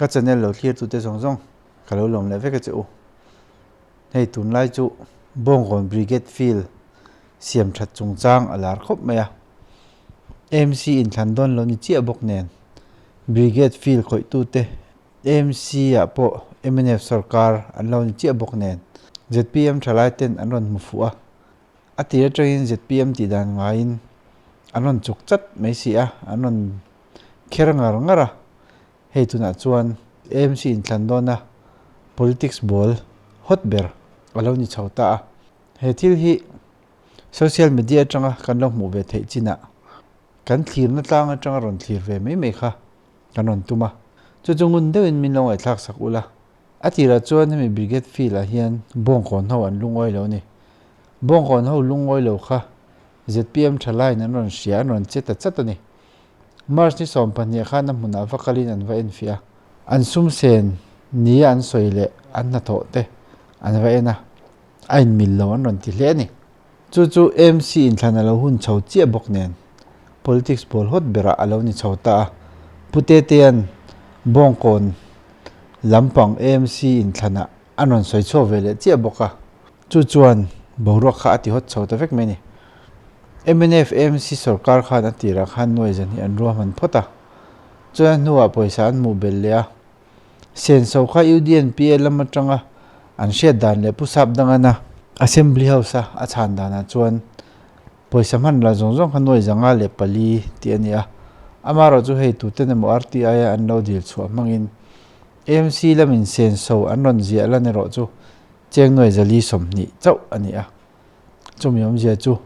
Ka channel lo thlir tute zawng zawng ka lo lawm leh vek a che u. Hei tunlai chu Bawngkawn Brigade Field siam that chungchang a lar khawp mai a. AMC inthlan dawn lo ni chiah bawk nen Brigade Field khawihtute AMC ah pawh mnf sorkar an lo ni chiah bawk nen zpm thalai ten an rawn hmu fuh a. A tir atangin zpm tih dan ngaiin an rawn chuk chat mai si a, an rawn kher ngar ngar a. Hei tunah chuan AMC inthlan dawna politics ball hot ber a lo ni chho ta a. He thil hi social media atanga kan lo hmuh ve theih chinah kan thlirna tlang atanga rawn thlir ve mai mai kha kan rawn tum a. Chu chu ngun deuhin min lo ngaihthlak sak ula. A tirah chuan hemi Brigade Field ah hian Bawngkawn ho an lungawi lo a ni. Bawngkawn ho lungawi lo kha zpm thalaiin an rawn hria, an rawn che ta chat a ni. March ni 12 khan a hmunah va kalin an va enfiah a, an sumsen nia an sawi leh an hnathawh te an va en a, a inmil lo an rawn ti hle a ni. Chu chu AMC inthlan a lo hun chho chiah bawk nen politics pawl hawt berah a lo ni chho ta a. Pu Tetea'n Bawngkawn lampang AMC inthlanah an rawn sawi chhuak ve leh chiah bawk a. Chu chuan boruak kha a ti hawt chho ta vek mai a ni. Mnf AMC sorkar khan a tirah khan nuai zan hi an ruahman phawt a. Chuan a hnuah pawisa an hmuh belh leh a. Senso kha UDNPA lam atanga an hriat dan leh Pu Sap Dangana Assembly House a a chhan danah chuan pawisa hman ral zawng zawng kha nuai 504 tih a ni a. Amaherawh chu hei tuten emaw RTI a an lo dil chhuah hmangin AMC lamin senso an rawn ziah lan erawh chu cheng nuai 420 chauh a ni a. Chumi awmzia chu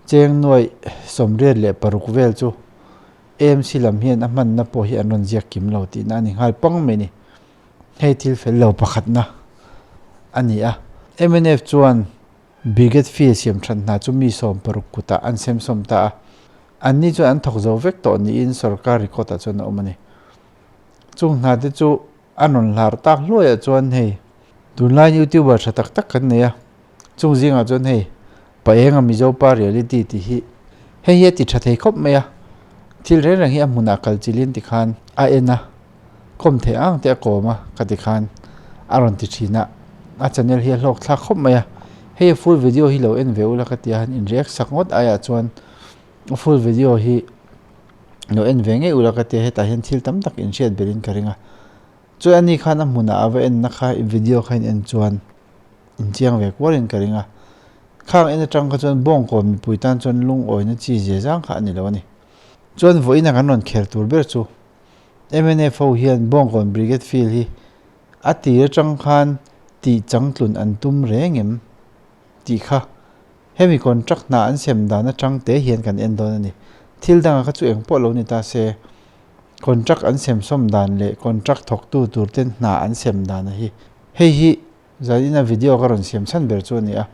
cheng nuai 86 vel chu AMC lam hian a hmanna pawh hi an rawn ziak kim lo tihna a ni nghal pang mai ni. Hei thil fel lo pakhatna a ni a. Mnf chuan Brigade Field siam that hna chu mi 60 kutah an semsawm ta a. Anni chuan an thawk zo vek tawh niin sorkar record ah chuan a awm a ni. Chung hna te chu an rawn hlar tak hluaiah chuan hei tunlai youtuber tha tak tak kan nei a. Chung zingah chuan hei Paenga Mizo pa reality tih hi hei hi a ti tha thei khawp mai a, thil reng reng hi a hmunah kal chilin tikhan a en a, kawm theih ang te a kawm a ka tikhan a rawn ti thin a, a channel hi a hlawk thlak khawp mai a, hei a full video hi lo en ve ula ka ti a, han in react sak ngawt aiah chuan a full video hi lo en ve ngei ula ka ti a, hetah hian thil tam tak in hriat belhin ka ring a, chuan ani khan a hmunah a va en na kha video kha in en chuan. Inchiang ve kualin ka ring a, khang en atang kha chuan Bawngkawn mipui tan chuan lungawina chi zia zang kha a ni lo a ni. Chuan vawiina kan rawn kher tur ber chu mnf ho hian Bawngkawn Brigade Field hi a tir atang khan tih changtlun an tum reng em tih kha hemi contract hna an sem dan atang te hian kan en dawn a ni. Thil danga kha chu eng pawh lo ni ta se contract an sem sawm dan leh contract thawktu tur ten hna an sem dan a hi hei hi Zanin a video ka rawn siam chhan ber chu a ni a,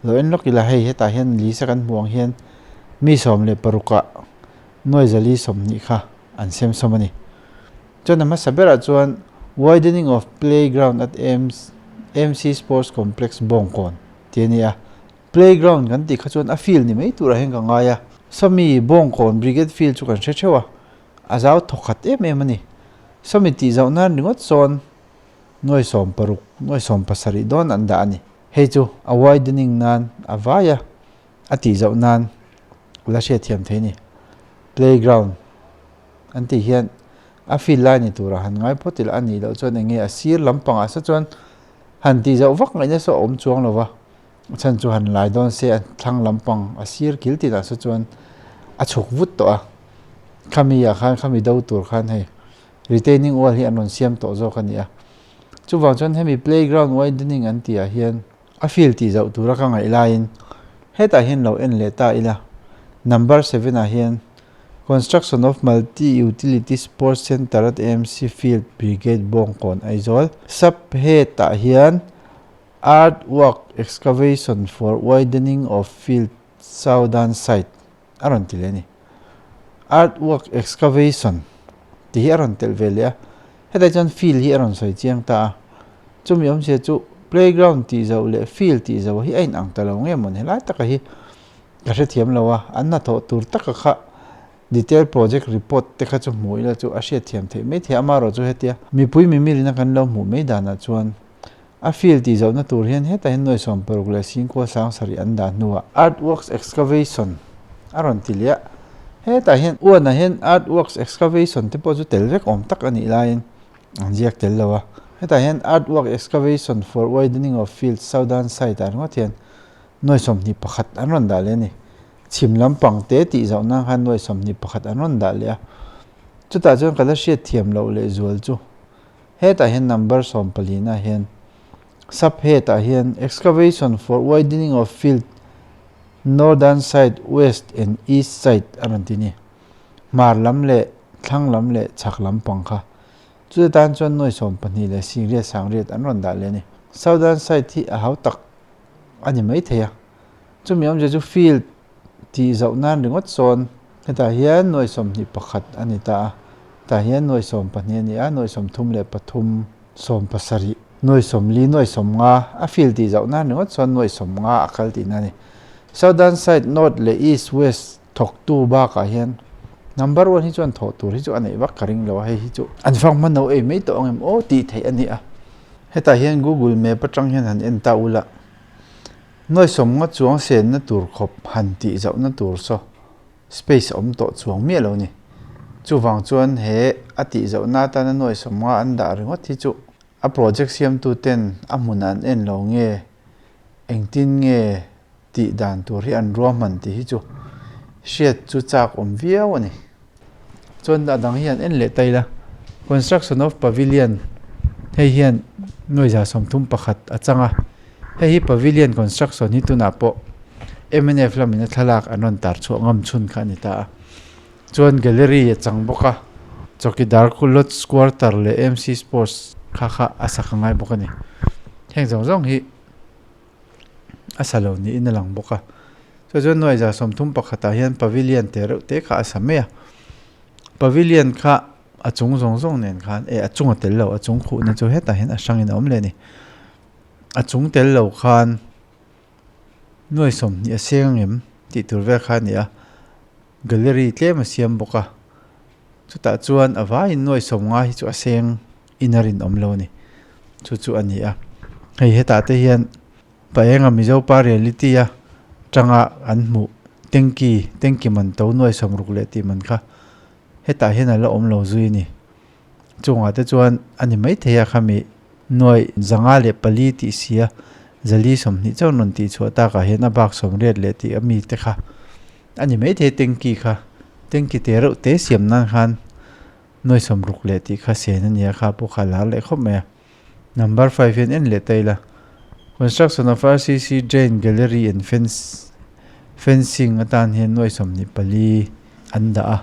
lo en lawk ila hei hetah hian lisa kan hmuh ang hian mi 16 ah nuai 420 kha an sem sawm a ni. Chuan a hmasa berah chuan widening of playground at AMC Sports Complex Bawngkawn tih a ni a, playground kan tih kha chuan a field ni mai turah hian ka ngai a, sawmi Bawngkawn Brigade Field chu kan hre theuh a, a zau thawkhat em em a ni. Sawmi tih zauh nan ringawt sawn Nuai 60, nuai 70 dawn an dah a ni. Hei chu a widening nan a vai a, a tih zauh nan la hriatthiam thei a ni. Playground an tih hian a field lai ni turah han ngai phawt ila a nih loh chuan eng nge a sir lampangah sa chuan han tih zauh vak ngaihna saw a awm chuang lo va, a chhan chu han lai dawn se a thlang lampang a sir kil tinah saw chuan a chhuk vut tawh a, khami ah khan khami do tur khan hei Retaining wall hi an rawn siam tawh zawk a ni a. Chuvang chuan hemi playground widening an tih ah hian a field tih zauh tura ka ngaih laiin hetah hian lo en leh ta ila. Number 7 ah hian Construction of Multi Utility Sports Centre at AMC Field Brigade Bawngkawn Aizawl Sub Head ah hian Earth Work Excavation for Widening of Field Southern Side a rawn ti leh a ni. Earth work excavation tih hi a rawn telh ve leh a, hetah chuan field hi a rawn sawi chiang ta a, chumi awmzia chu playground tih zoh leh field tih zoh hi a inang ta lo nge maw ni helai taka hi ka hrethiam lo a, an hnathawh tur taka kha. Detail project report te kha chu hmuh ila chu a hriatthiam theih mai thei a, amaherawh chu hetia mipui mimir ina kan lo hmuh mai danah chuan a field tih zohna tur hian hetah hian nuai 60 leh singkua sang sarih an dah hnuah earthworks excavation a rawn ti leh a, hetah hian uanah hian earthworks excavation te pawh chu tel vek awm tak a nih laiin an ziak tel lo a, hetah hian earthwork excavation for widening of field southern side ah ringawt hian nuai 21 an rawn dah leh a ni. Chhim lampang te tih zauh nan khan nuai 21 an rawn dah leh a, chutah chuan ka la hriat thiam loh leh zual chu hetah hian number 14 ah hian sub hetah hian excavation for widening of field northern side west and east side a rawn ti ni. Hmar lam leh thlang lam leh chhak lampang kha chuta tan chuan nuai 12 leh singriat sangriat an rawn dah leh a ni. Southern side hi a hau tak a ni maithei a. Chumi awmzia chu field tih zauh nan ringawt sawn hetah hian nuai 21 a ni ta a, hetah hian nuai 12 a ni a, nuai 33, 70, nuai 40, nuai 50 a field tih zauh nan ringawt sawn nuai 50 a kal tihna a ni. Southern side north leh east west thawktu bakah hian number one hi chuan thawh tur hi chu a neih vak ka ring lo a, hei hi chu an fang hman lo ei mai tawh ang em aw tih theih a ni a. Hetah hian Google map atang hian han en ta ula. Nuai 50 chuang senna tur khawp han tih zauhna tur saw space a awm tawh chuang miah lo ni. Chuvang chuan he a tih zauhna atana nuai 50 an dah ringawt hi chu a project siamtu ten a hmun an en lo nge engtin nge tih dan tur hi an ruahman tih hi chu hriat chu chak awm viau a ni. Chuan a dang hi an en leh ta ila construction of pavilion hei hian nuai 31 a chang a, hei hi pavilion construction hi tunah pawh mnf lamin a thlalak an rawn tar chhuah ngam chhun kha a ni ta a, chuan gallery a chang bawk a, chawkidar khu lodge quarter leh mc sports kha kha a sak a ngai bawk a ni, heng zawng zawng hi a sa lo niin a lang bawk a. Chu chuan nuai 31 ah hian pavilion te reuh te kha a sa mai a, pavilion kha a chung zawng zawng nen khan eh a chung a tel lo a chung khuhna chu hetah hian a hrangin a awm leh a ni. A chung tel lo khan nuai 20 a seng ang em tih tur vel kha a ni a, gallery tlem a siam bawk a, chutah chuan a vaiin nuai 50 hi chu a seng in a rinawm lo a ni, chu chu a ni a. Hei hetah te hian Paenga Mizo pa reality a tanga an hmuh tanky tanky man to nuai 60 leh tih man kha hetah hian a la awm lo zui a ni. Chungah te chuan a ni maithei a khami nuai 104 tih si a 420 chauh rawn tih chhuah takah hian a bak 80 leh tih a mi te kha a ni maithei tanky kha tanky te reuh te siam nan khan nuai 60 leh tih kha sen a ni a kha pawh kha a lar leh khawp mai a. Number 5 hian en leh ta ila construction of R_C_C drain gallery and fence fencing atan hian nuai 24 an dah a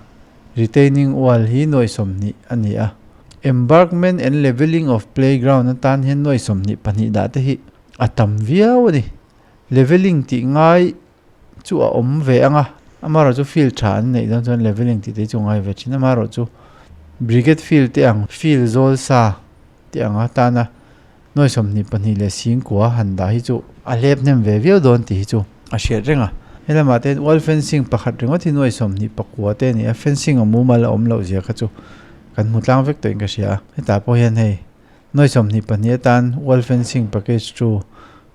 retaining wall hi nuai 20 a ni a embarkment and levelling of playground atan hian nuai 22 dah te hi a tam viau a ni levelling tih ngai chu a awm ve ang a amaherawh chu field tha an neih dawn chuan levelling tih te hi chu a ngai ve thin amaherawh chu brigade field te ang field zawl sa te ang atana nuai 22 leh singkua han dah hi chu a hlep hnem ve viau dawn tih hi chu a hriat reng a helamah te hian wall fencing pakhat ringawt hi nuai 29 te a ni a fencing a mumal a awm loh zia kha chu kan hmu tlang vek tawhin ka hria a hetah pawh hian hei nuai 22 atan wall fencing package 2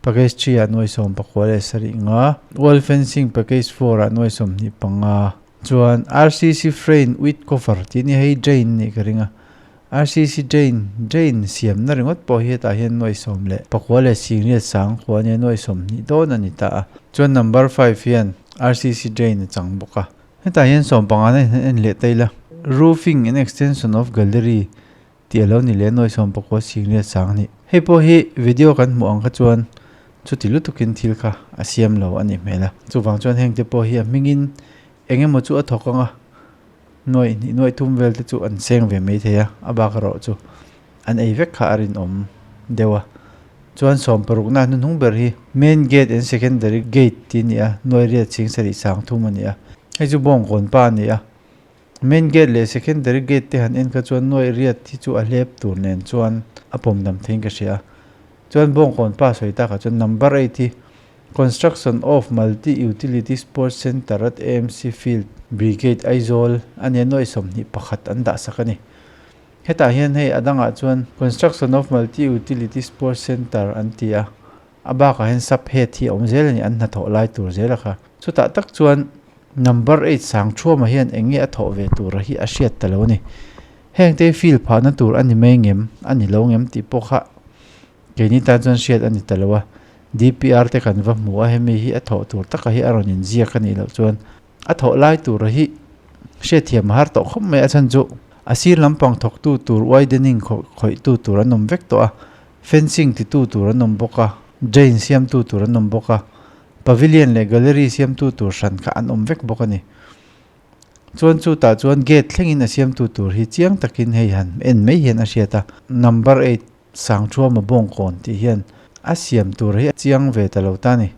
package 3 ah nuai 19 leh sarih nga wall fencing package 4 ah nuai 25 chuan R_C_C frame with cover tih ni hei drain nih ka ring a R_C_C drain drain siamna ringawt pawh hi hetah hian nuai 10 leh pakua leh singriat sang khua ania nuai 20 dawn a ni ta a chuan number 5 hian R_C_C drain a chang bawk a hetah hian 15 na in en leh ta ila roofing and extension of gallery tih a lo ni leh nuai 19 singriat sang a ni. Hei pawh hi video kan hmuh ang kha chuan chuti lutukin thil kha a siam lo a nih hmel a. Chuvang chuan heng te pawh hi a hmingin eng emaw chu a thawk ang a, nuai hnih nuai thum vel te chu an seng ve mai thei a, a bak erawh chu an ei vek kha a rinawm deuh a. Chuan 60 na hnuhnung ber hi main gate and secondary gate tih a ni a, nuai riat chhing sarih sang thum a ni a. Hei chu bawngkawn pa a ni a. Main gate leh secondary gate te han en kha chuan nuai riat hi chu a hlep tur nen chuan a pawm dam theiin ka hria a. Chuan bawngkawn pa sawi takah chuan number 8 hi Construction of Multi Utility Sports Centre at AMC Field, Brigade, Aizawl a nia nuai 21 an dah sak a ni. Hetah hian hei a dangah chuan Construction of Multi Utility Sports Centre an ti a, a bakah hian sub head hi a awm zel a ni, an hnathawh lai tur zel a kha. Chutah tak chuan number eight sang thuamah hian eng nge a thawh ve tura hi a hriat ta lo a ni. Hengte field phahna tur a ni mai ngem, a ni lo ngem tih pawh kha Keini tan chuan hriat a ni ta lo a, DPR te kan va hmu a, hemi hi a thawh tur taka hi a rawn inziak a nih loh chuan a thawh lai tura hi hriatthiam a har tawh khawp mai a chhan chu a sir lampang thawktu tur widening khawihtu tur an awm vek tawh a, fencing titu tur an awm bawk a, drain siamtu tur an awm bawk a, pavilion leh gallery siamtu tur hran kha an awm vek bawk a ni. Chuan chutah chuan gate thlengin a siamtu tur hi chiang takin hei han en mai hian a hriat a, number eight Sangthuama Bawngkawn tih hian a siam tur hi a chiang ve ta lo ta ni.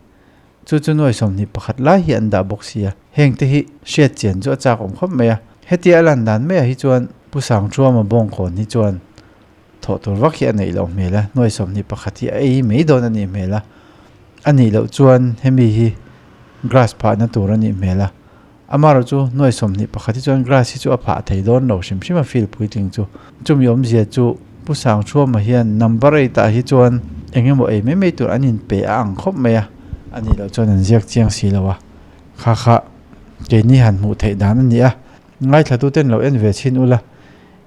Chu chu nuai 21 lai hi an dah bawk si a, heng te hi hriat chian chu a chak awm khawp mai a. Hetia a lan dan maiah hi chuan Pu Sangthuama Bawngkawn hi chuan thawh tur vak hi a neih loh hmel a, nuai 21 hi a ei mai dawn a nih hmel a, a nih loh chuan hemi hi grass phahna tur a nih hmel a. Amaherawh chu nuai 21 hi chuan grass hi chu a phah thei dawn lo hrim hrim a field puitling chu. Chumi awmzia chu Pu Sangchhuama hian number eight ah hi chuan eng emaw ei mai mai tur an inpe a ang khawp mai a, a nih loh chuan an ziak chiang si lo a, kha kha keini han hmuh theih dan a ni a, ngaithla ten lo en ve chhin ula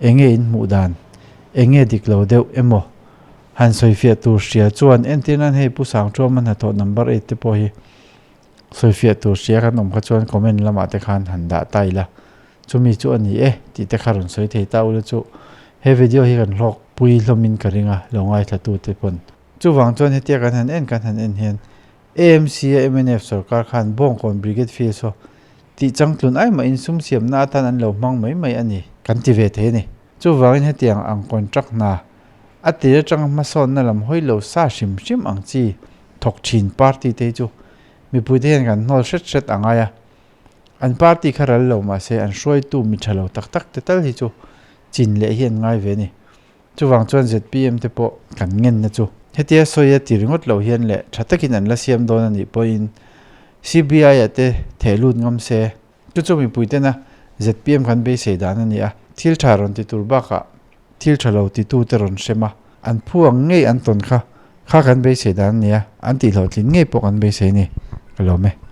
eng nge in hmuh dan, eng nge dik lo deuh emaw han sawifiah tur hria chuan entir nan hei Pu Sangchhuama hnathawh number eight te pawh hi Sawifiah tur hria kan awm kha chuan comment lamah te khan han dah ta ila, chumi chu a ni e tih te kha rawn sawi thei ta ula chu he video hi kan hlawk pui hlawmin ka ring a, lo ngaithla tu te pawn. Chuvang chuan hetia kan han en kan han en hian AMC a mnf sorkar khan Bawngkawn Brigade Field saw tih changtlun ai mahin sum siamna atan an lo hmang mai mai a ni kan ti ve thei a ni. Chuvangin hetiang ang contract hna a tir atanga hmasawnna lam hawi lo sa hrim hrim ang chi thawk thin party te hi chu mipuite hian kan hnawl hret hret a ngai a, an party kha ral lo mahse an hruaitu mi tha lo tak tak te tal hi chu chin leh hi an ngai ve a ni. Chuvang chuan zpm te pawh kan ngenna chu hetia sawi a ti ringawt lo hian leh tha takin an la siam dawn a nih pawhin CBI ah te theh lut ngam se chu chu mipui tena zpm kan beisei dan a ni a, thil tha rawn ti tur bakah thil tha lo titu te rawn hrem a, an phu ang ngei an tawn kha kha kan beisei dan a ni a, an tihhlawhtlin ngei pawh kan beisei a ni. Ka lawm e.